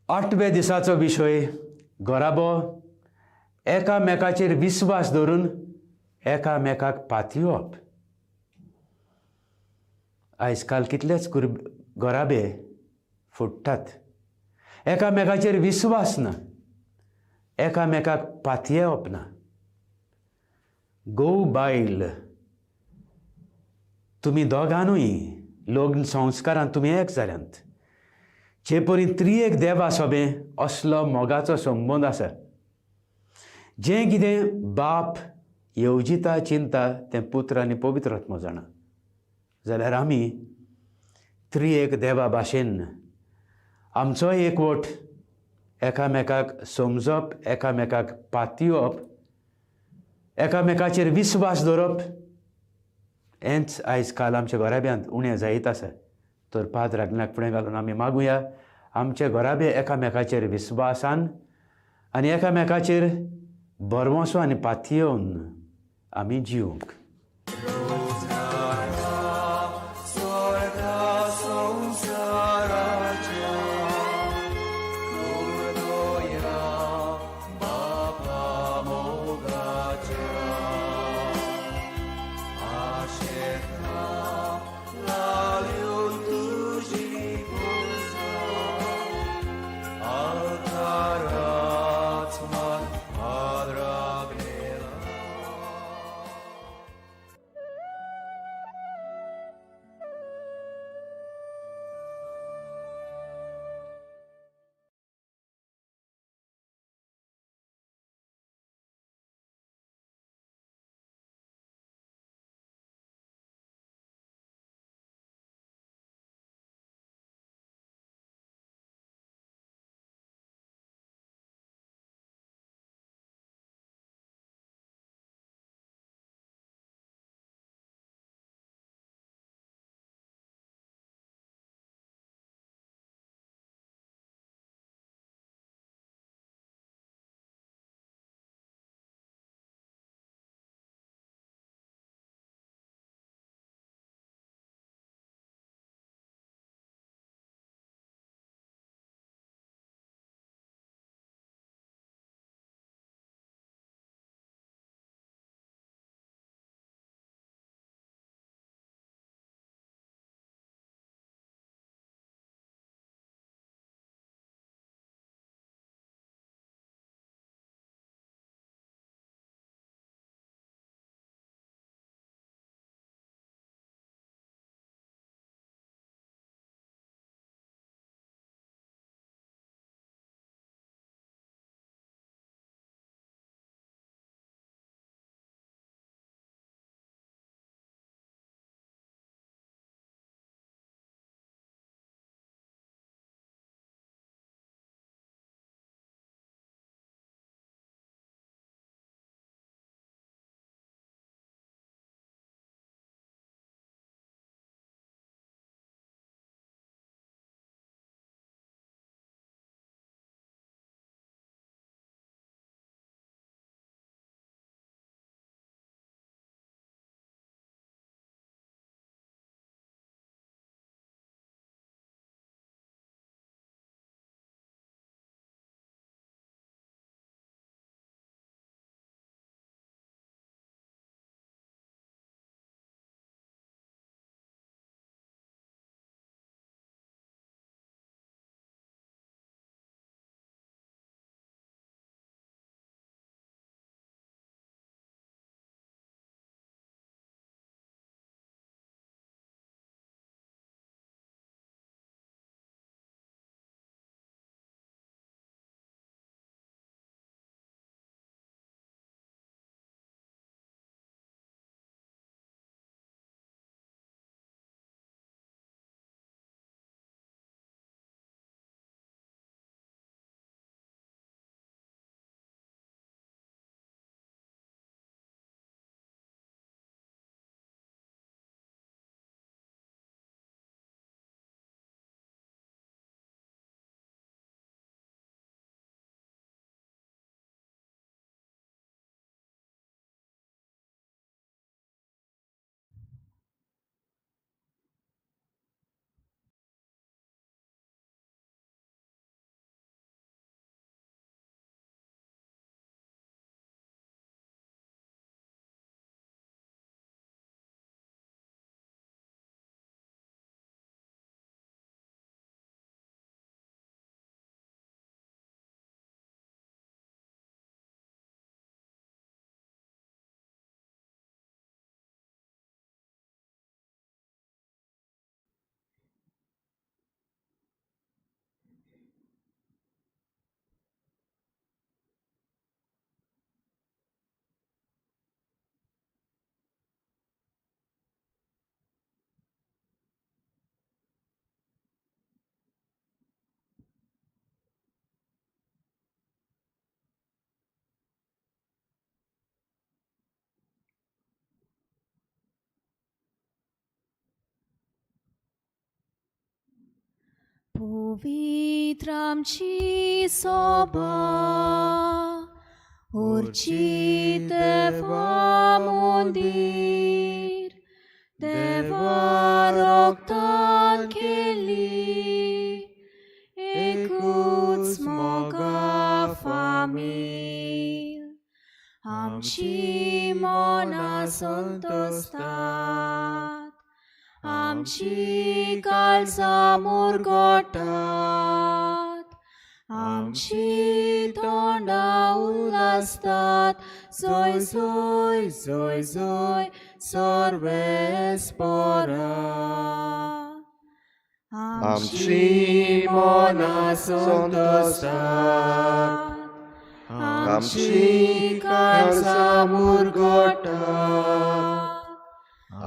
आठव्या दिसाचो विशय घराबो एकामेकाचेर विस्वास धरून एकामेकाक पातयेवप. आयज काल कितलेच घराबे फुट्टात, एकामेकाचेर विस्वास ना, एकामेकाक पातयेवप ना. घोव बायल तुमी दोगांनूय लग्न संस्कारान तुमी एक जाल्यांत, जे परी त्रिएक देवा सोबें असलो मोगाचो संबंद आसा. जें कितें बाप येवजिता चिंता तें पुत्र आनी पवित्र आत्मो जाणा. जाल्यार आमी त्रिएक देवा भाशेन आमचो एकवट एकामेकाक समजप, एकामेकाक पातयेवप, एकामेकाचेर विस्वास दवरप हेंच आयज काल आमच्या घराब्यांत उणें जायत आसा. तर पाद्र फुडें घालून आमी मागुया आमचे घराबे एकामेकाचेर विस्वासान आनी एकामेकाचेर भरवंसो आनी पातयेवन आमी जिवंक. पवित्र आमची सोबा उरची देवा मंदीर देवा रोगतान केली एकूच मोगा फामील आमची मनां संतोस्तात आमची काळजां मुरगोटात आमची तोंडां उल्हासतात जोय जोय जोय जोय सर्वेस्परा आमची मनां संतोस्तात आमची काळजां मुरगोटात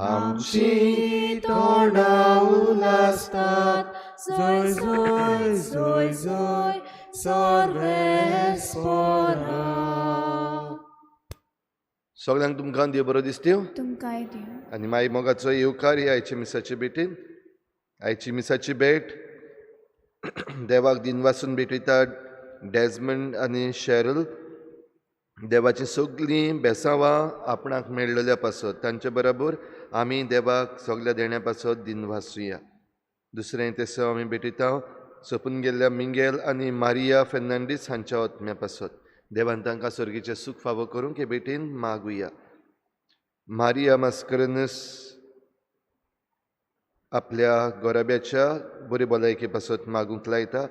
आमची तोंडां उल्हासतात जोय जोय जोय जोय सर्वेस्परा. सगळ्यांक तुमकां देव बरो दिसत्यो तुमकांय देव. आनी मागीर मोगाचो येवकार ही आयच्या मिसाचे भेटीन. आयची मिसाची भेट देवाक दिनवासून भेटयता डेजमंड आनी शेरल. देवाचीं सगळीं बेसांवां आपणाक मेळ्ळल्या पासत तांचे बरोबर आमी देवाक सगल्या देण्या पासत दिनवासुया. दुसरें तेसांव आमी भेटयता सोंपून गेल्ल्या मिंगेल आनी मारिया फेर्नांडीस हांच्या आत्म्या पासत. देवान तांकां सर्गीचें सूख फावो करूंक हे भेटीन मागुया. मारिया मास्करनस आपल्या गोराब्याच्या बरे भलायके पासत मागूंक लायता.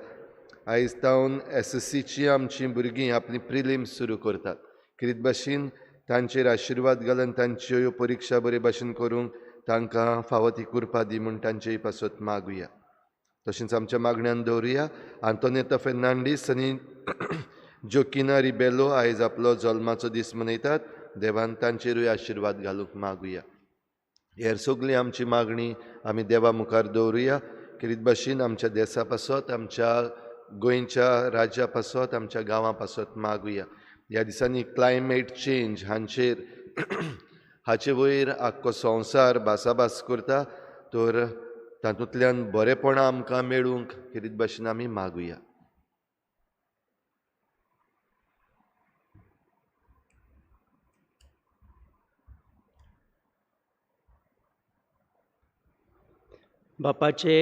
आयज तावन एस एस सीची आमचीं भुरगीं आपली प्रिलिम्स सुरू करतात. किरीत भाशेन तांचेर आशिर्वाद घालून तांच्यो ह्यो परिक्षा बरे भाशेन करूंक तांकां फावो ती कृपा दी म्हूण तांचेय पासत मागुया. तशेंच आमच्या मागण्यान दवरुया आंतोनेता फेर्नांडीस आनी जोकिना रिबेलो आयज आपलो जल्माचो दीस मनयतात. देवान तांचेरूय आशिर्वाद घालूंक मागुया. हेर सगळी आमची मागणी आमी देवा मुखार दवरुया. किरीत भाशेन आमच्या देसा पासत, आमच्या गोंयच्या राज्या पासत, आमच्या गांवां पासत मागुया. ह्या दिसांनी क्लायमेट चेंज हांचेर हाचे वयर आख्खो संवसार भासाभास करता, तर तातूंतल्यान बरेपणां आमकां मेळूंक किरीत भाशेन आमी मागुया. बापाचे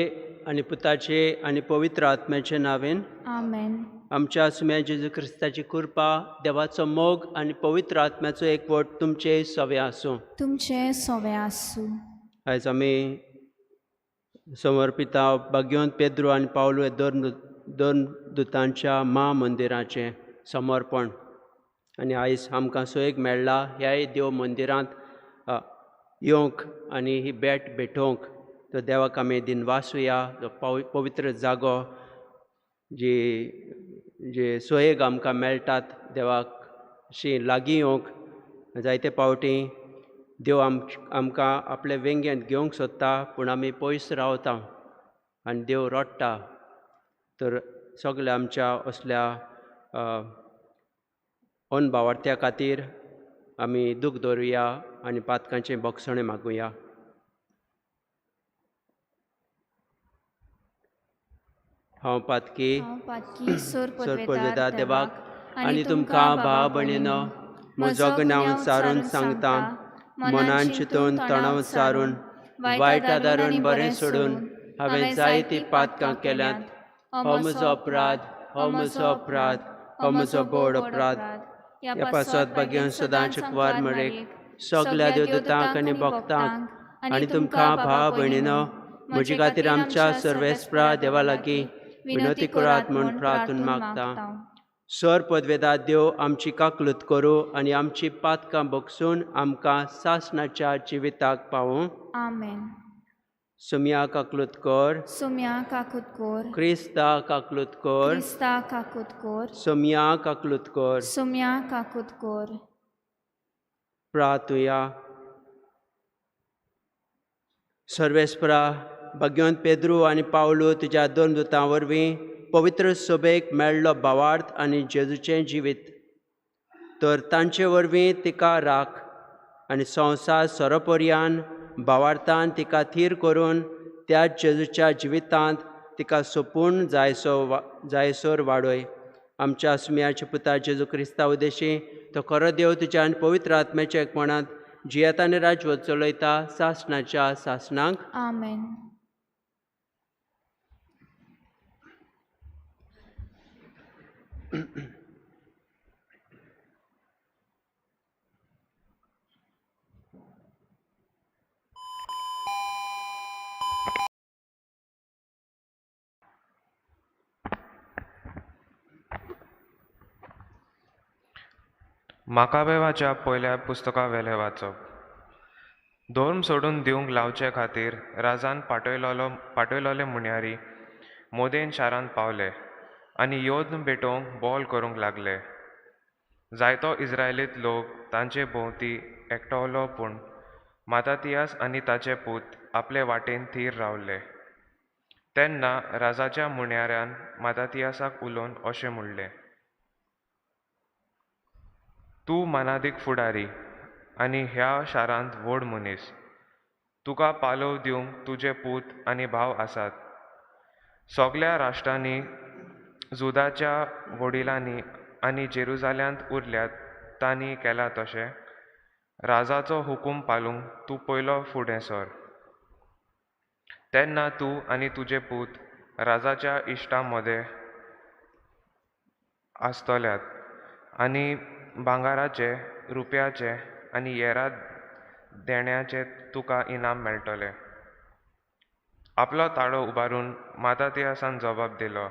आनी पुताचे आनी पवित्र आत्म्याचे नांवेन आमेन. आमच्या सुम्या जेजू क्रिस्ताची कृपा, देवाचो मोग आनी पवित्र आत्म्याचो एकवट तुमचे सवे आसूं. तुमचे सोवे आसूं. आयज आमी समर्पिता भाग्यवंत पेद्रू आनी पावलू हे दोन दुतांच्या मा मंदिराचें समर्पण. आनी आयज आमकां सोयेक मेळ्ळा ह्याय देव मंदिरांत येवंक आनी ही भेट भेटोवंक. तर देवाक आमी दिनवासुया. जो पवित्र जागो जी जे सोयेक आमकां मेळटात देवाक शी लागीं येवंक. जायते पावटी देव आमकां आपले वेंगेंत घेवंक सोदता, पूण आमी पयस रावता आनी देव रडटा. तर सगल्या आमच्या असल्या अनभावार्थ्या खातीर आमी दूख दवरुया आनी पातकांचें भोगसणें मागुया. हांव पातकी सोर देवाक आनी तुमकां भाव भयणीनो म्हजो गुन्यांव सारून सांगता. मनान चिंतून तणाव सारून वायट आदारून बरें सोडून हांवें जायतीं पातकां केल्यांत. हो म्हजो अपराध, हो म्हजो अपराध, हो म्हजो बोड अपराध. ह्या पासत भाग्यान सदांच कुवार मरेक सगल्या देवदूतांक आनी भक्तांक आनी तुमकां भाव भयणीनो म्हजे खातीर आमच्या सर्वेस्परा देवा लागीं विनवती करात म्हूण प्रार्थून मागता. सर पदवेदा देव आमची काकलूत करूं आनी आमची पातकां बगसून आमकां सासणाच्या जिविताक पावूं. आमेन. सुम्या काकलूत कर. सुम्या काकूत कोर. क्रिस्ता काकलूत कर. क्रिस्ता काकूत कोर. सुम्या काकलूत कर. सुम्या काकूत कोर. प्रार्थुया. सर्वेस्परा भाग्यवंत पेद्रू आनी पावलू तुज्या दोन दुतां वरवीं पवित्र सभेक मेळ्ळो भावार्थ आनी जेजूचें जिवीत, तर तांचे वरवीं तिका राख आनी संवसार सोरोपर्यान भावार्थान तिका थीर करून त्या जेजूच्या जिवितांत तिका सोपून जायसो जायसोर वाडय. आमच्या सुम्याच्या पुता जेजू क्रिस्ता उदेशी तो खरो देव तुज्या आनी पवित्र आत्म्याच्या एकपणांत जियेता आनी राजवत चलयता सासणाच्या सासणाक. आमेन. माकाबेवाच्या पयल्या पुस्तका वेलें वाचप. धर्म सोडून दिवंक लावचे खातीर राजान पाटयलोले मुन्यारी मोदेन शारांत पावले आनी योद्न भेटोवंक बोल करूंक लागले. जायतो इस्रायलीत लोक तांचे भोंवती एकटवलो, पूण मातातियास आनी ताचे पूत आपले वाटेन थीर रावले. तेन्ना राजाच्या मुन्याऱ्यान मातातियासाक उलोवन अशें म्हणलें, तूं मानादीक फुडारी आनी ह्या शारांत व्हड मनीस. तुका पालव दिवंक तुजे पूत आनी भाव आसात. सगल्या राष्ट्रांनी जुदाच्या वडिलांनी आनी जेरुजाल्यांत उरल्यात तांणी केलां तशें राजाचो हुकूम पालूंक तूं पयलो फुडें सर. तेन्ना तूं आनी तुजे पूत राजाच्या इश्टां मदें आसतल्यात आनी भांगाराचे, रुपयाचे आनी येरा देण्याचे तुका इनाम मेळटलें. आपलो ताळो उबारून मातातियासान जबाब दिलो,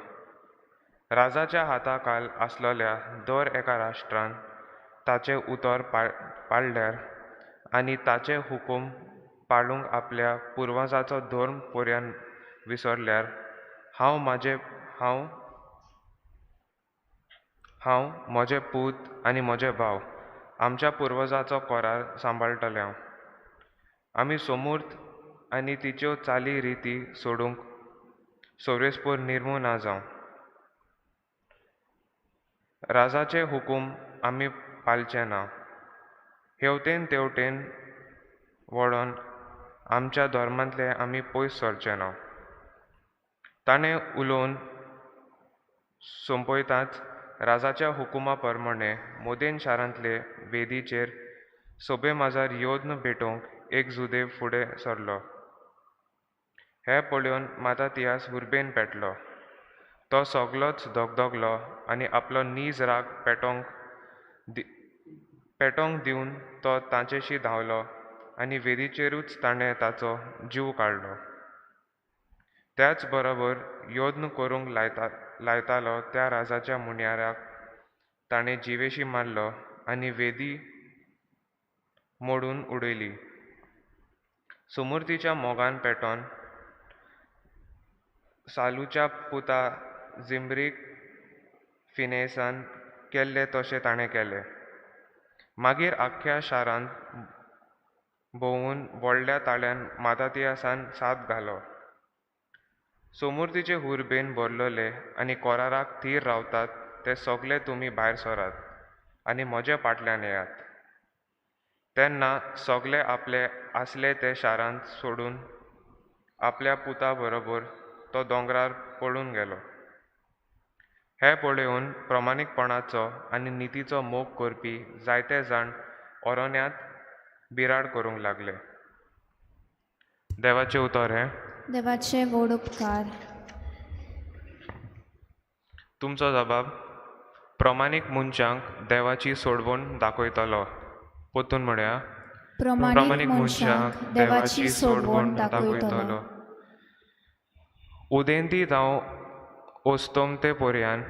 राजाच्या हाता खाल आसलेल्या दर एका राष्ट्रान ताचें उतर पाळल्यार आनी ताचे हुकूम पाळूंक आपल्या पुर्वजाचो धर्म पर्यान विसरल्यार हांव म्हजे पूत आनी म्हजे भाव आमच्या पुर्वजाचो कोरार सांबाळटले. आमी सोमूर्त आनी तिच्यो चाली रिती सोडूंक सोरेसपूर निर्मू ना जावं. राजाचे हुकूम आमी पाळचे ना. हेवटेन तेवटेन वळोन आमच्या धर्मांतले आमी पयस सरचे ना. ताणें उलोवन सोंपयताच राजाच्या हुकुमा प्रमाणे मोदेन शारांतले वेदीचेर सोबे माजार योद्न भेटोवंक एक जुदेव फुडें सरलो. हें पळोवन मातातियास हुर्बेन पेटलो. तो सगलोच धगधगलो आनी आपलो नीज राग पेटोवंक दिवन तो तांचेशी धांवलो आनी वेदीचेरूच ताणें ताचो जीव काडलो. त्याच बरोबर योद्न करूंक लायतालो त्या राजाच्या मुन्याराक ताणें जिवेशी मारलो आनी वेदी मोडून उडयली. सुमूर्तीच्या मोगान पेटोवन सालूच्या पुता जिम्रीक फिनेसान केल्लें तशें ताणें केलें. मागीर आख्ख्या शारांत भोंवून व्हडल्या ताळ्यान मातातियासान साद घालो. सोमुर्तीचे हुर्बेन भरलेले आनी कोराराक थीर रावतात ते सगले तुमी भायर सरात आनी म्हज्या फाटल्यान येयात. तेन्ना सगले आपले आसले ते शारांत सोडून आपल्या पुता बरोबर तो दोंगरार पळून गेलो. हें पळोवन प्रमाणीकपणाचो आनी नितीचो मोग करपी जायते जाण ओरोन्यांत बिराड करूंक लागले. देवाचें उतर हें. देवाचे व्हड उपकार. तुमचो जबाब प्रमाणीक मनशांक देवाची सोडवण दाखयतलो. परतून म्हणया, प्रमाणीक मनशांक देवाची सोडवण दाखयतलो. उदेंती जावं ओस्तोमते पर्यान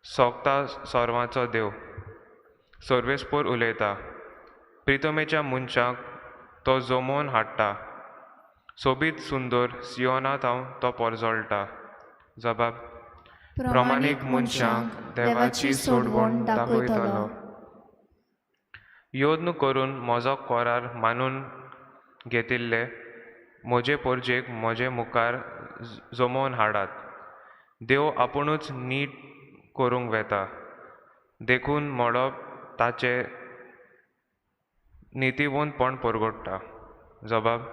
सोगता सर्वांचो देव सर्वेस्पोर उलयता. प्रितमेच्या मनशाक तो जमोवन हाडटा. सोबीत सुंदर सियोनांत हांव तो परजळटा. जबाब प्रमाणीक मनशांक देवाची सोडवण दाखयतलो. यत्न करून म्हजो कोरार मानून घेतिल्ले म्हजे पोरजेक म्हजे मुखार जमोवन हाडात. देव आपुणूच नीट करूंक वेता, देखून मळब ताचें नितीवंतपण परगट्टा. जबाब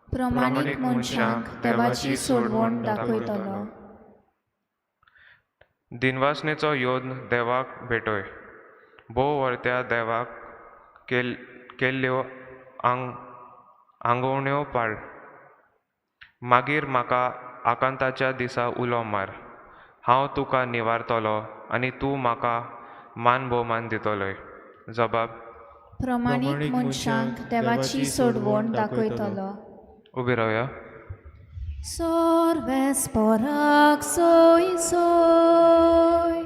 प्रमाणीक मनशांक देवाची सोडवण दाखयतलो. दिनवासनेचो योद्न देवाक भेटय, भोव वर्त्या देवाक केल्ल्यो आंगवण्यो पाळ. मागीर म्हाका आकांताच्या दिसा उलो मार, हांव तुका निवारतलो आनी तूं म्हाका मान भोवमान दितलोय. जबाब. प्रमाणीक मनशांक देवाची सोडवण दाखयतलो. उबी रावया. Sorves porac soi soi,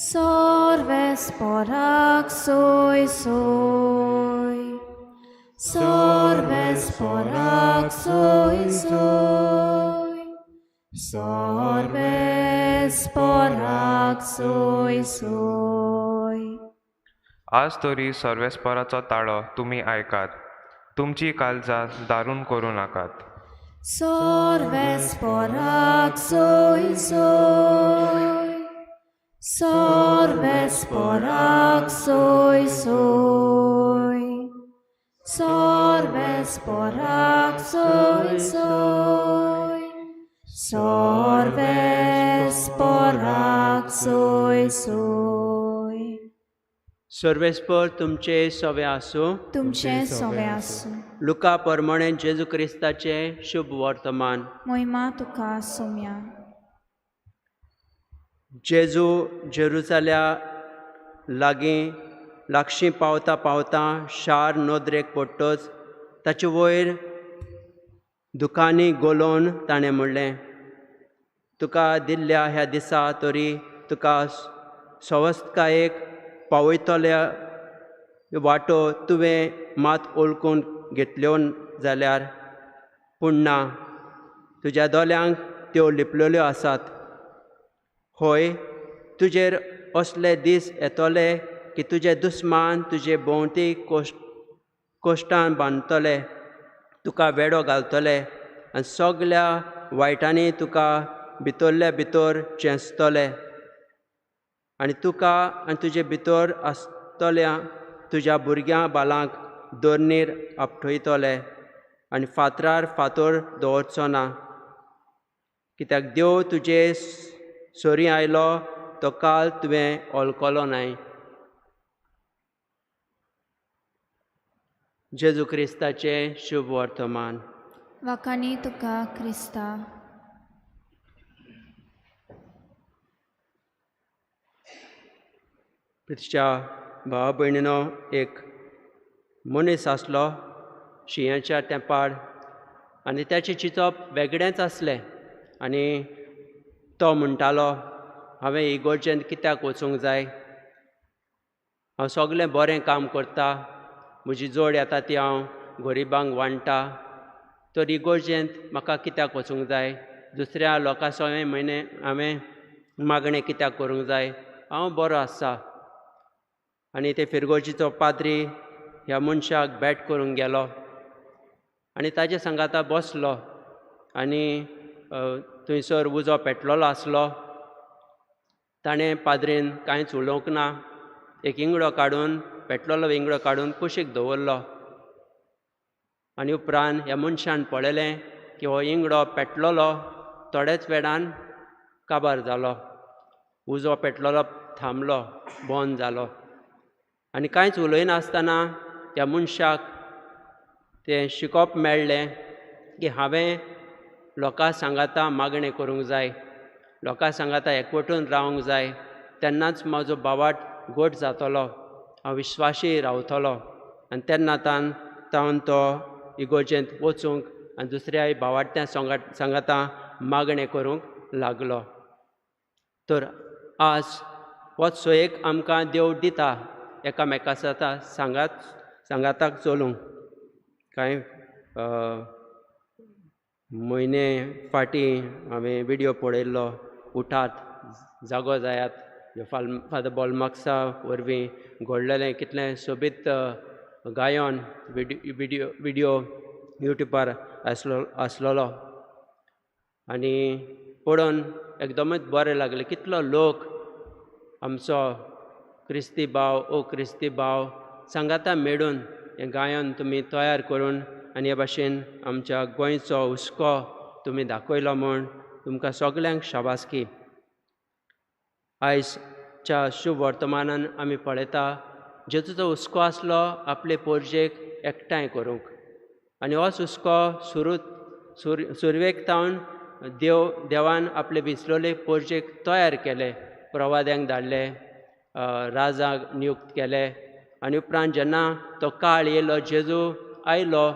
sorves porac soi soi, sorves porac soi soi, sorves porac soi soi. आज तरी सर्वेस्पराचो ताळो तुमी आयकात, तुमची काळजां दारून करूं नाकात. Sorves porac soi soi, sorves porac soi soi, sorves porac soi soi, sorves porac soi soi. सर्वेस्पर तुमचे सवे आसूं. तुमचे सवे आसूं. लुका परमणें जेजू क्रिस्ताचें शुभ वर्तमान. मोहिमा तुका सोम्या. जेजू जेरुजाल्या लागीं लागशीं पावता पावता शार नदरेक पडटच ताचे वयर दुकांनी गोलोवन ताणें म्हणलें, तुका दिल्ल्या ह्या दिसा तरी तुका सवस्तकायेक पावयतल्या वाटो तुवें मात ओळखून घेतल्यो जाल्यार, पूण ना, तुज्या दोळ्यांक त्यो लिपलेल्यो आसात. हय, तुजेर असले दीस येतले की तुजे दुस्मान तुजे भोंवती कोश्टान बांदतले, तुका वेडो घालतले आनी सगल्या वायटांनी तुका भितरल्या भितर चेंचतले आनी तुका आनी तुजे भितर आसतल्या तुज्या भुरग्यां बालांक दोरणीर आपटयतले आनी फातरार फातर दवरचो ना, कित्याक देव तुजे सरी आयलो तो काल तुवें ओळखलो नाय. जेजू क्रिस्ताचें शुभ वर्तमान. वाखाणी तुका क्रिस्ता. प्रितीच्या भावा भयणीनो, एक मनीस आसलो शिंयाच्या तेंपार आनी ताचें चिंतप वेगळेंच आसलें आनी तो म्हणटालो, हांवें इगोर्जेंत कित्याक वचूंक जाय, हांव सगळें बरें काम करता, म्हजी जोड येता ती हांव गरिबांक वांट्टा, तर इगोर्जेंत म्हाका कित्याक वचूंक जाय, दुसऱ्या लोकां सवें म्हयने हांवें मागणें कित्याक करूंक जाय, हांव बरो आसा. आनी ते फिरगोजीचो पाद्री ह्या मनशाक भेट करूंक गेलो आनी ताजे सांगाता बसलो आनी थंयसर उजो पेटलेलो आसलो. ताणें पाद्रीन कांयच उलोवंक ना, एक इंगडो काडून पेटलेलो इंगडो काडून कुशीक दवरलो आनी उपरांत ह्या मनशान पळयलें की हो इंगडो पेटलेलो थोड्याच वेळान काबार जालो, उजो पेटलेलो थांबलो, बंद जालो. आनी कांयच उलयनासतना त्या मनशाक तें शिकोवप मेळ्ळें की हांवें लोकां सांगाता मागणें करूंक जाय, लोकां सांगाता एकवटून रावंक जाय, तेन्नाच म्हजो भावार्थ घट जातलो, हांव विश्वाशी रावतलो. आनी तेन्ना तावन तो इगोर्जेंत वचूंक आनी दुसऱ्याय भावार्त्या सांगाता मागणें करूंक लागलो. तर आज हो सोयेक आमकां देव दिता एकामेका सांगाताक चलूंक. कांय म्हयने फाटीं हांवें विडियो पळयल्लो, उठात जागो जायात, फादर बोलमाक्सा वरवीं घडलेलें कितलें सोबीत गायन विडियो युट्यूबार आसलेलो आनी पळोवन एकदमच बरें लागलें. कितलो लोक आमचो क्रिस्ती भाव ओ क्रिस्ती भाव सांगाता मेळून हें गायन तुमी तयार करून आनी हे भाशेन आमच्या गोंयचो हुस्को तुमी दाखयलो म्हूण तुमकां सगल्यांक शाबासकी. आयजच्या शुभ वर्तमानान आमी पळयता जेजूचो हुस्को आसलो आपले पोरजेक एकठांय करूंक आनी होच हुस्को सुरवेक तावन देवान आपले विंचलोले पोरजेक तयार केले, प्रवाद्यांक धाडले, राजाक नियुक्त केले आनी उपरांत जेन्ना तो काळ येयलो जेजू आयलो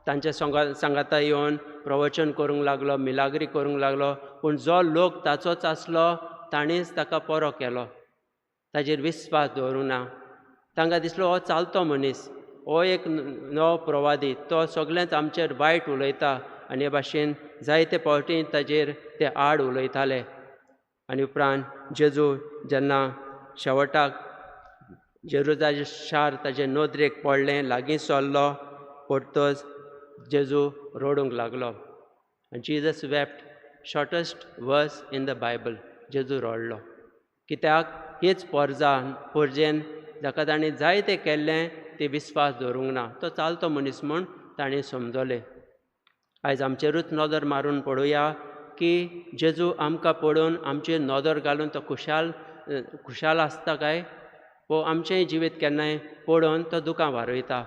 तांच्या सांगाता येवन प्रवचन करूंक लागलो, मिलाग्री करूंक लागलो, पूण जो लोक ताचोच आसलो ताणेंच ताका परो केलो, ताजेर विस्वास दवरूंक ना. तांकां दिसलो हो चालतो मनीस, हो एक नवो प्रवादी, तो सगळेंच आमचेर वायट उलयता आनी हे भाशेन जायते फावटी ताजेर ते आड उलयताले. आनी उपरांत जेजू जेन्ना शेवटाक जेरुजाचें शार ताजे नदरेक पडलें, लागीं सरलो, पडतच जेजू रडूंक लागलो. Jesus wept, shortest verse in the Bible. जेजू रडलो कित्याक? हीच पोरजेन जाका ताणें जायतें केल्लें ते विस्वास दवरूंक ना, तो चालतो मनीस म्हूण ताणें समजलें. आयज आमचेरूच नदर मारून पळोवया की जेजू आमकां पळोवन आमचेर नदर घालून तो खुशाल आसता काय वो आमचें जिवीत केन्नाय पळोवन तो दुकां वारयता.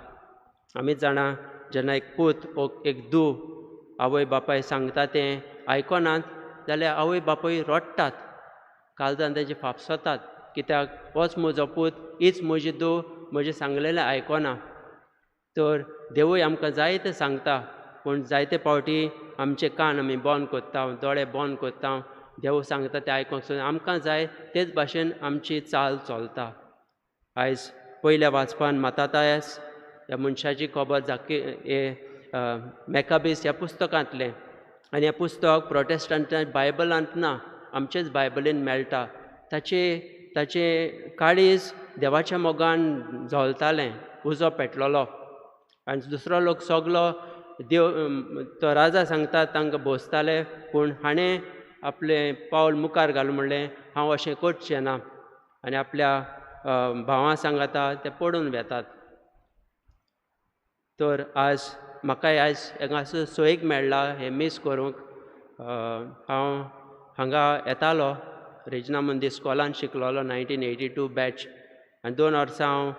आमीच जाणा जेन्ना एक पूत वो एक धूव आवय बापाय सांगता तें आयकनात जाल्यार आवय बापूय रडटात, काळजान तेजे फाफसतात, कित्याक होच म्हजो पूत, हीच म्हजी धूव, म्हजें सांगलेलें आयकना. तर देवूय आमकां जायतें सांगता, पूण जायते फावटी आमचे कान आमी बंद करता, दोळे बंद करता, देव सांगता तें आयकूंक सोदना, आमकां जाय तेच भाशेन आमची चाल चलता. आयज पयल्या वाचपान मातातायस ह्या मनशाची खबर जाकी हे मॅकाबीस ह्या पुस्तकांतलें, आनी हें पुस्तक प्रोटेस्टंटा बायबलांत ना, आमचेच बायबलीन मेळटा. ताचें काळीज देवाच्या मोगान जळतालें, उजो पेटलेलो आनी दुसरो लोक सगलो देव तो राजा सांगता तांकां भोसताले, पूण हाणें आपलें पावल मुखार घालून म्हणलें हांव अशें करचें ना आनी आपल्या भावां सांगाता ते पडून वेतात. तर आज म्हाकाय आयज हांगासर सोयीक मेळ्ळा हें मीस करूंक. हांव हांगा येतालो, रेजिना मंदीर स्कॉलान शिकलोलो 1982 बॅच, आनी 2 वर्सां हांव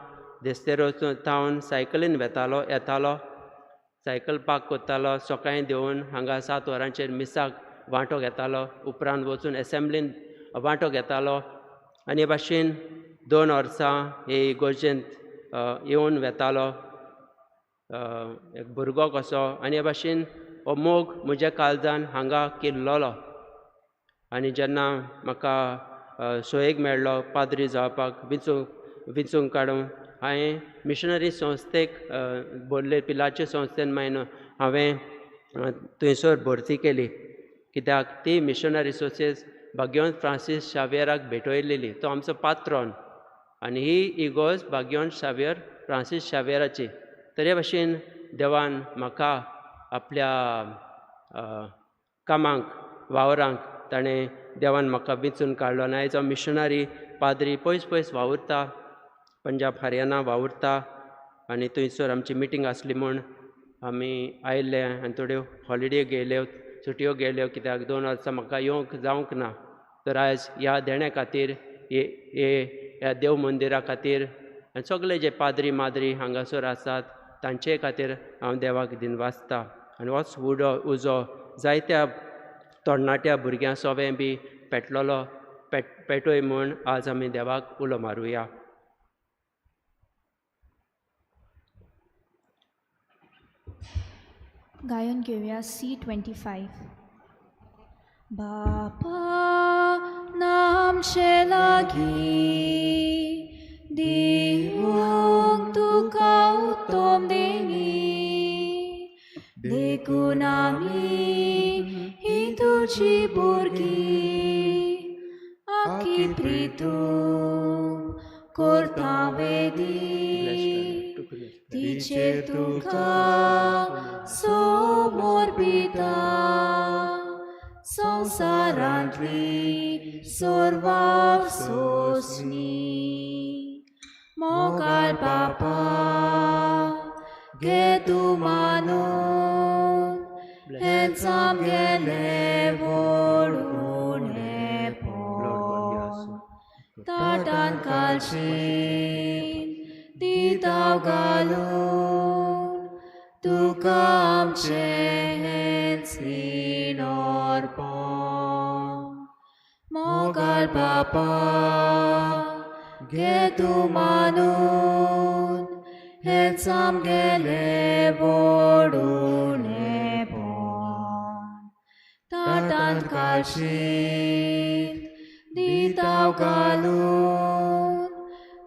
देस्तेरो थावन सायकलीन वेतालो येतालो, सायकल पार्क करतालो, सकाळीं देंवून हांगा 7 वरांचेर मिसाक वांटो घेतालो, उपरांत वचून एसेंब्लीन वांटो घेतालो आनी हे भाशेन 2 वर्सां हे इगर्जेंत येवन वेतालो एक भुरगो कसो. आनी हे भाशेन हो मोग म्हज्या काळजान हांगा किल्लोलो. आनी जेन्ना म्हाका सोयेक मेळ्ळो पाद्री जावपाक विंचूंक काडूंक, हांवें मिशनरी संस्थेक बोल्ले पिलाचे संस्थेन मागीर हांवें थंयसर भरती केली, कित्याक ती मिशनरी संस्थेस भाग्यवंत फ्रांसीस शावियराक भेटयलेली, तो आमचो पात्रोन, आनी ही इगोर्ज भाग्यवंत शावियर फ्रांसीस शावियराची. तर हे भाशेन देवान म्हाका आपल्या कामाक वावरांक ताणें देवान म्हाका विंचून काडलो आनी आयज हांव मिशनरी पाद्री पयस पयस वावुरता, पंजाब हरियाणा वावुरता. आनी थंयसर आमची मिटींग आसली म्हूण आमी आयिल्ले आनी थोड्यो हॉलिडे गेल्यो, सुटयो गेल्यो, कित्याक 2 वर्सां म्हाका येवंक जावंक ना. तर आयज ह्या देण्या खातीर, ह्या देव मंदिरा खातीर आनी सगळे जे पाद्री माद्री हांगासर आसात तांचे खातीर हांव देवाक दिनवासता. आनी होच उजो जायत्या तरणाट्या भुरग्यां सोवें बी पेटलोलो पेटोय म्हूण आज आमी देवाक उलो मारुया. गायन घेवया C25. बापा नामशे लागीं दिवंक तुका उत्तम देणी, देखून आमी ही तुजी भुरगीं आखी प्रितूम करता वेदी, तिचेर तुका समर्पिता संवसारांतली सर्वां सोंसणी. मोगाळ बापा घे तूं मानून हेंच आमगेलें व्हड उणेपण. ताटान कालशीन दिताव घालून तुका आमचें हेंच हीण अर्पण. मोगाळ बापा घे तूं मानून हेंच आमगेलें व्हड उणेपण. ताटान कालशीन दिताव घालून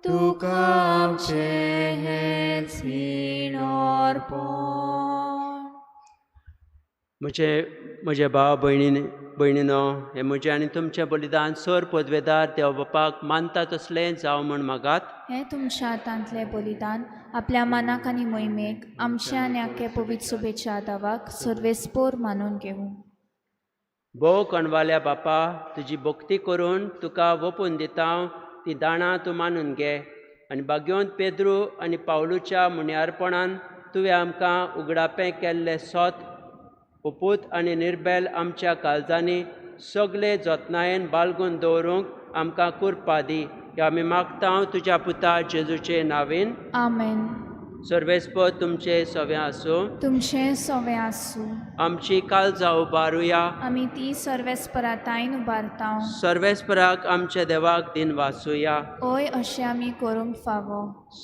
तुका आमचें हेंच हीण अर्पण. म्हजे म्हजे भाव भयणीनो, हें म्हजें आनी तुमचें बलिदान सर पदवेदार देव बापाक मानता तसलें जावं म्हूण मागात. हें तुमच्या हातांतलें बलिदान आपल्या मनाक आनी मोहिमेक आमच्या आनी आख्खे पवित्र सभेच्या दावाक सर्वेस्पोर मानून घेवूं. भोव कणवाल्या बापा, तुजी भक्ती करून तुका वोपून दिता ती दाणां तूं मानून घे आनी भाग्योंत पेद्रू आनी पावलूच्या मुन्यारपणान तुवें आमकां उगडापें केल्लें सोत ओपूत आनी निर्बेल आमच्या काळजांनी सगळे जतनायेन बाळगून दवरूंक आमकां कुरपा दी. ह्या आमी मागता तुज्या पुता जेजूचे नांवेन. आमेन. सर्वेस्पोर तुमचें सवें आसूं. तुमचें सवें आसूं. आमची काळजां उबारुया. आमी ती सर्वेस्परातायन उबारता. सर्वेस्पराक आमच्या देवाक दिन वाचुया. ओय अशें आमी करूंक फावो.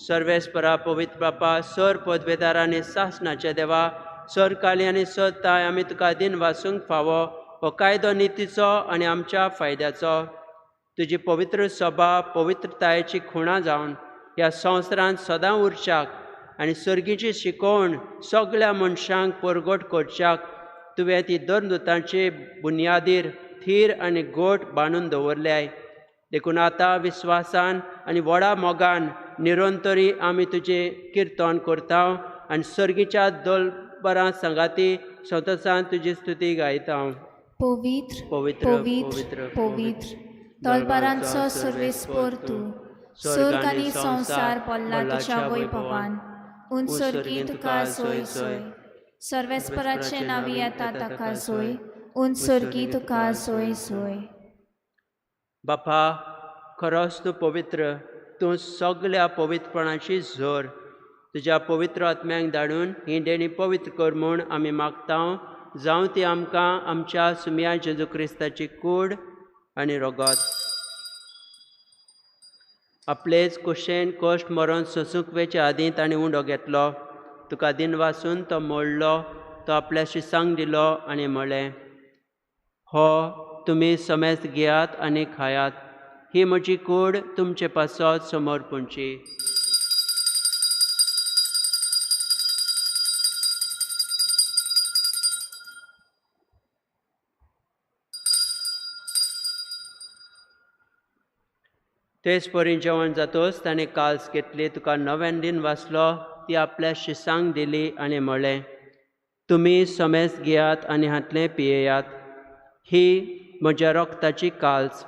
सर्वेस्परा पवित्र बापा, सर पदवेदार आनी सासणाच्या देवा, सर काली आनी सर ताय, आमी तुका दिन वाचूंक फावो हो कायदो नितीचो आनी आमच्या फायद्याचो. तुजी पवित्र सभा पवित्रतायेची खुणा जावन ह्या संवसारांत सदां उरच्याक आनी सर्गीची शिकवण सगळ्या मनशांक परगट करच्याक तुवें ती दरदुतांचे बुन्यादीर थीर आनी गोट बांदून दवरल्याय. देखून आतां विस्वासान आनी व्हडा मोगान निरंतरी आमी तुजें किर्तन करता आनी सर्गीच्या दलबरां सांगाती संतोसान तुजी स्तुती गायता. पवित्र पवित्र पवित्र पवित्र दलबारांचो सर्वेस्पोर तूं, स्वर्ग आनी संवसार पडला तुज्या वैभवान. उंच तुका सोय सोय. सर्वेस्पराचे नांवी येता ताका सोय. उंच तुका सोय सोय. बापा, खरोच तूं पवित्र, तूं सगळ्या पवित्रपणाची झर. तुज्या पवित्र आत्म्यांक धाडून ही देणी पवित्र कर म्हूण आमी मागता. जावं ती आमकां आमच्या सुमया जेजू क्रिस्ताची कूड आनी रगत. आपलेच कुशेन कश्ट मरण सोसूंक वेचे आदीं ताणें उंडो घेतलो. तुका दिनवासून तो मोडलो, तो आपल्या शिसांक दिलो आनी म्हळें, हो तुमी समेस्त घेयात आनी खायात, ही म्हजी कूड तुमचे पासत समर्पणची. तेच परी जेवण जातोच ताणें काल्स घेतली, तुका नव्यान दिन वाचलो, ती आपल्या शिसांक दिली आनी म्हळें, तुमी समेस्त घेयात आनी हांतलें पियेयात, ही म्हज्या रक्ताची काल्स,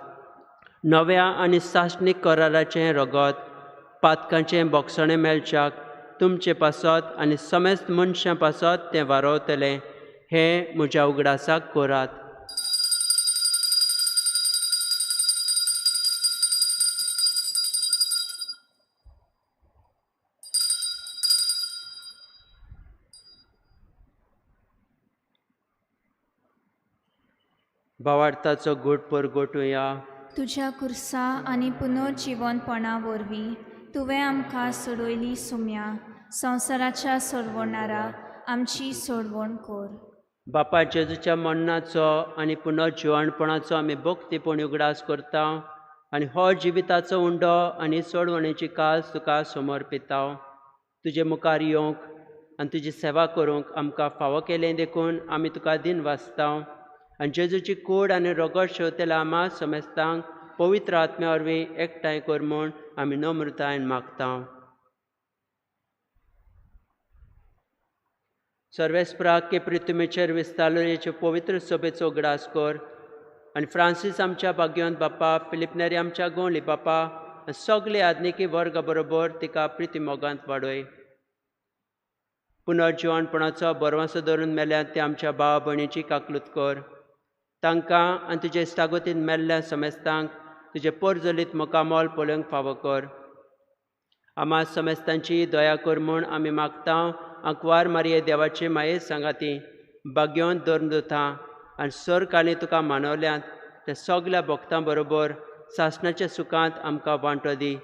नव्या आनी सासणीक कराराचें रगत, पातकांचें बोगसणें मेळच्याक तुमचे पासत आनी समेस्त मनशां पासत तें वारोवतलें. हें म्हज्या उगडासाक करात. भावार्थाचो गोट परगटुया. तुज्या कुर्सा आनी पुनर्जिवनपणा वरवीं तुवें आमकां सोडयली सुम्या. संवसाराच्या सोडवणारा आमची सोडवण कर. बापा जेजूच्या मरणाचो आनी पुनर्जिवणपणाचो आमी भक्तीपण उगडास करता आनी हो जिविताचो उंडो आनी सोडवणेची काज तुका समर्पिता. तुजे मुखार येवंक आनी तुजी सेवा करूंक आमकां फावो केलें देखून आमी तुका दिन वाचता. आनी जेजूची कूड आनी रगत शेवतेल्या आमा समेस्तांक पवित्र आत्म्या वरवीं एकठांय कर म्हूण आमी नम्रतायेन मागता. सर्वेस्पराक के पृथ्वीचेर विस्तारलेचे पवित्र सभेचो उगडास कर आनी फ्रांसीस आमच्या भाग्यवंत बापा, फिलिपनेरी आमच्या गोंली बापा आनी सगळे आदनिकी वर्गा बरोबर तिका प्रिती मोगांत वाडय. पुनर्जिवणपणाचो बरवासो धरून मेल्यात ते आमच्या भाव भयणीची काकलूत कर. तांकां आनी तुजे इश्टागतीन मेल्ल्या समेस्तांक तुजें पोरजलीत मुखामोल पळोवंक फावो कर. आमा समेस्तांची दया कर म्हूण आमी मागता. आंकवार मारये देवाचे माये सांगाती भाग्योन धरून दवरता आनी सर्ग तुका मानवल्यात ते सगल्या भक्तां बरोबर सासणाच्या सुखांत आमकां वांटो दी.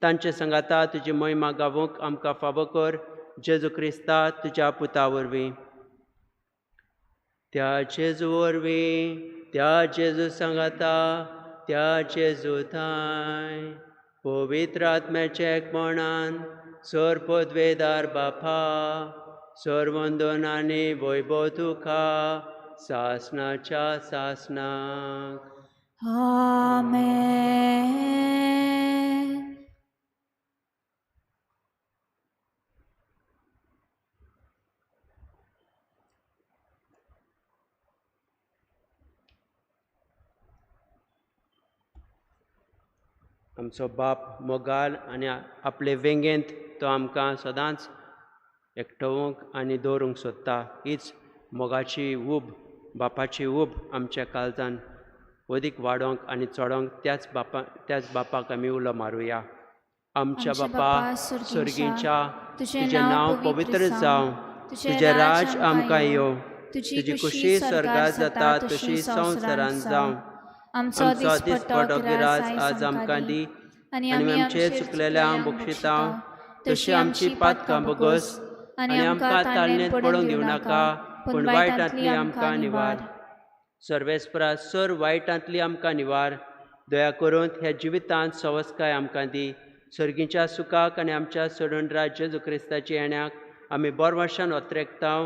तांचे सांगाता तुजी महिमा गावूंक आमकां फावो कर. जेजू क्रिस्ता तुज्या पुता वरवीं. त्या जेजू वरवीं, त्या जेजू सांगाता, त्या जेजू थांय पवित्र आत्म्याच्या एकपणान सर पदवेदार बापा सर्वंदन आनी वैभव तुका सासणाच्या सासणाक. आमेन. आमचो बाप मोगाल आनी आपले वेंगेंत तो आमकां सदांच एकटोवंक आनी दवरूंक सोदता. हीच मोगाची ऊब, बापाची ऊब आमच्या काळजान अदीक वाडोवंक आनी चडोवंक त्याच बापाक आमी उलो मारुया. आमच्या बापा सर्गीच्या, तुजें नांव पवित्र जावं, तुजें राज आमकां येवं, तुजी खुशी स्वर्गांत जाता तशी संवसारांत जावं. आमचो दिसपटो गिराज आज आमकां दी आनी आमचे चुकलेल्यांक बक्षिता तशी आमची पातकां बगस आनी आमकां ताळणेंत पडूंक दिवं नाका, पूण वायटांतली आमकां निवार. सर्वेस्परा सर वायटांतली आमकां निवार. दया करून ह्या जिवितांत सवस्काय आमकां दी. सर्गीच्या सुखाक आनी आमच्या सोडून जेजू क्रिस्ताच्या येण्याक आमी बोरवाशान ओत्रेकता.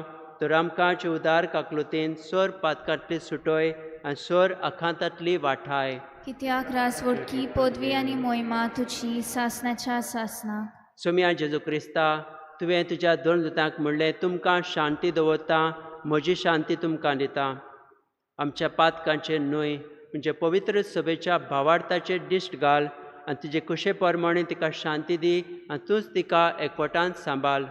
तर आमकां उदार काकलुतीन सर पातकांतली सुटोय आनी सर आखांतांतली वाठाय. कित्याक रासवडकी पदवी आनी मोहिमा तुजी सासणाच्या सासणाक. सोम्या जेजू क्रिस्ता, तुवें तुज्या दोन दुतांक म्हणलें, तुमकां शांती दवरता, म्हजी शांती तुमकां दिता. आमच्या पातकांचेर न्हय म्हणजे पवित्र सभेच्या भावार्थाचेर दिश्ट घाल आनी तुजे कुशे प्रमाणे तिका शांती दी आनी तूंच तिका एकवटान सांबाळ.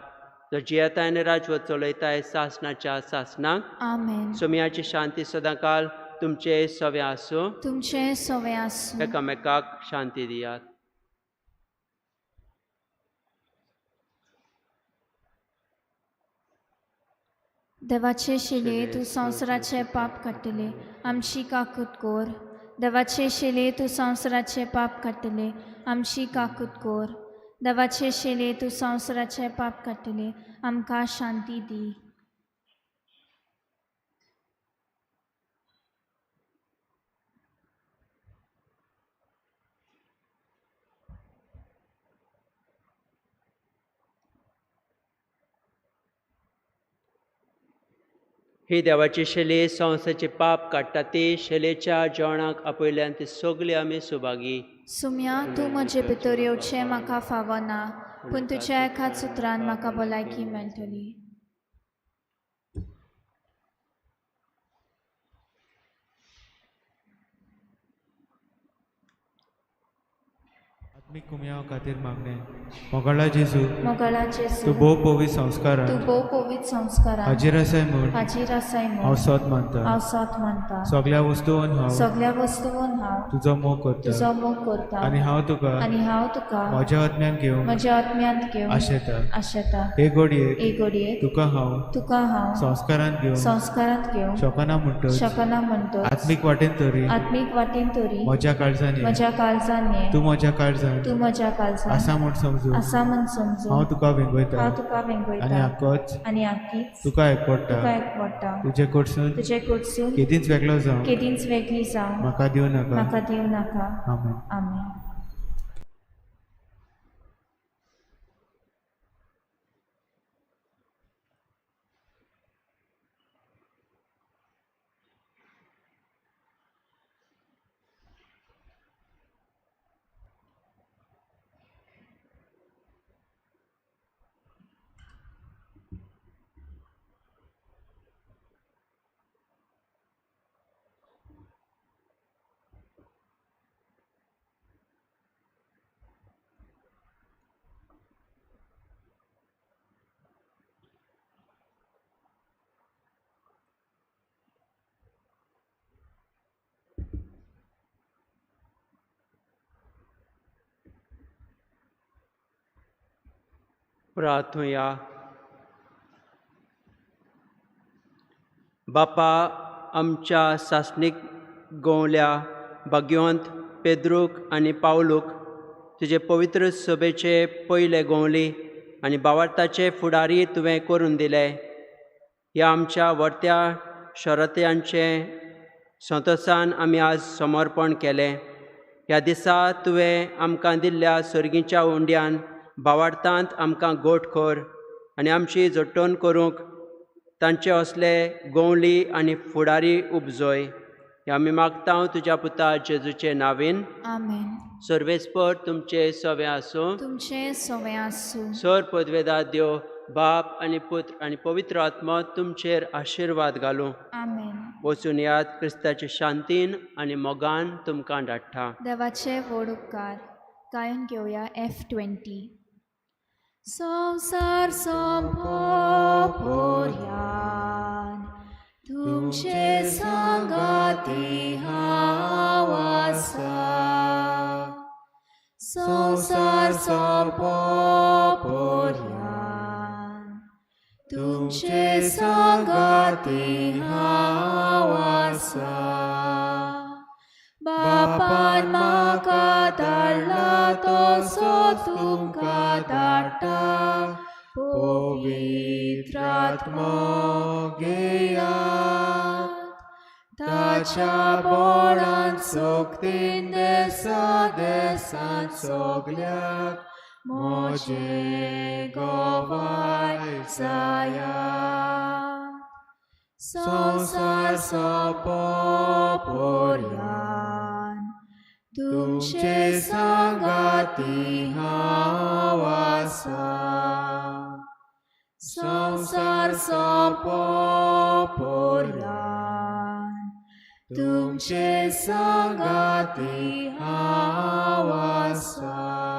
जो जियेताय आनी राजवट चलयताय सासणाच्या सासणाक. आमेन. सोम्याची शांती सदांकाल तुमचे सवे आसूं. तुमचे सवे आसूं. एकामेकाक शांती दियात. देवाचे शिले तूं संवसाराचे पाप काडटले, आमची काकूत कोर. देवाचे शिले तूं संवसाराचे पाप काडटले, आमची काकूत कोर. देवाचे शिले तूं संवसाराचे पाप काडटले, आमकां शांती दी. ही देवाची शेली संवसाराचे पाप काडटा ती शेलेच्या जेवणाक आपयल्यान ती सगळी आमी सुभागी. सुम्या, तूं म्हजे भितर येवचें म्हाका फावना, पूण तुज्या एकाच उतरान म्हाका भलायकी मेळटली. आत्मीक कुमयाव खातीर मागणें. मोगाळा जेजू, मोगाळा जेजू, तूं भोव पवित्र संस्कारान, तूं भोव पवित्र संस्कारान हाजीर आसाय म्हूण, हाजीर आसाय म्हूण हांव सत मानता, हांव सत मानता. सगल्या वस्तून हांव, सगल्या वस्तून हांव तुजो मोग करता, तुजो मोग करता आनी हांव तुका, आनी हांव तुका म्हज्या आत्म्यान घेवन, म्हज्या आत्म्यांत घेवन आशेता. आशेता. हे घडयेक, हे घडयेक तुका हांव, तुका हांव संस्कारांत घेवन, संस्कारांत घेवन शकना म्हणटच, शकना म्हणटच, आत्मीक वाटेन तरी, आत्मीक वाटेन तरी म्हज्या काळजान ये, म्हज्या काळजान ये, तूं म्हज्या काळजान, तूं म्हज्या काळजान आसा म्हूण समजून, आसा म्हूण समजून हांव तुका वेंगयता, हांव तुका वेंगयता आनी आकोच आनी आकीच तुका एकवडटा, तुका एकवडटा. तुजे कडसून तुजे कडसून केदींच वेगळो जावं केदींच वेगळी जावं म्हाका दिवं नाका. म्हाका दिवं नाका. आमेन. आमेन. प्रार्थुया. बापा, आमच्या सासणीक गोवल्या भाग्यवंत पेद्रूक आनी पावलूक तुजे पवित्र सभेचे पयले गोवली आनी बावार्थाचे फुडारी तुवें करून दिले. ह्या आमच्या वर्त्या शरत्यांचें संतोसान आमी आज समर्पण केलें. ह्या दिसा तुवें आमकां दिल्ल्या सर्गीच्या उंड्यान भावार्थांत आमकां गोट कर आनी आमची जट्टण करूंक तांचे असले गोवली आनी फुडारी उपजय. हे आमी मागता तुज्या पुता जेजूचे नावीन. आमेन. सर्वेस्पर तुमचे सवे आसूं. तुमचे सवे आसूं. सर पदवेदा देव बाप आनी पुत्र आनी पवित्र आत्मा तुमचेर आशिर्वाद घालूं. आमेन. वचून याद क्रिस्ताचे शांतीन आनी मोगान तुमकां धाडटा. देवाचे व्हड उपकार. गायन घेवया F20. संवसार सोंपोपर्यान तुमचे सांगाती हांव आसा. संवसार सोंपोपर्यान तुमचे सांगाती हांव आसा. बापान म्हाका धाडला तसो तुमकां धाडटा पवित्र आत्मो घेयात. ताच्या बोळान सोगतीन देसा देसान सगल्याक म्हजे गोवाय जायात. संवसार सोंपोपर्यान तुमचे सांगाती हांव आसा. संवसार सोंपोपर्यान तुमचे सांगाती हांव आसा.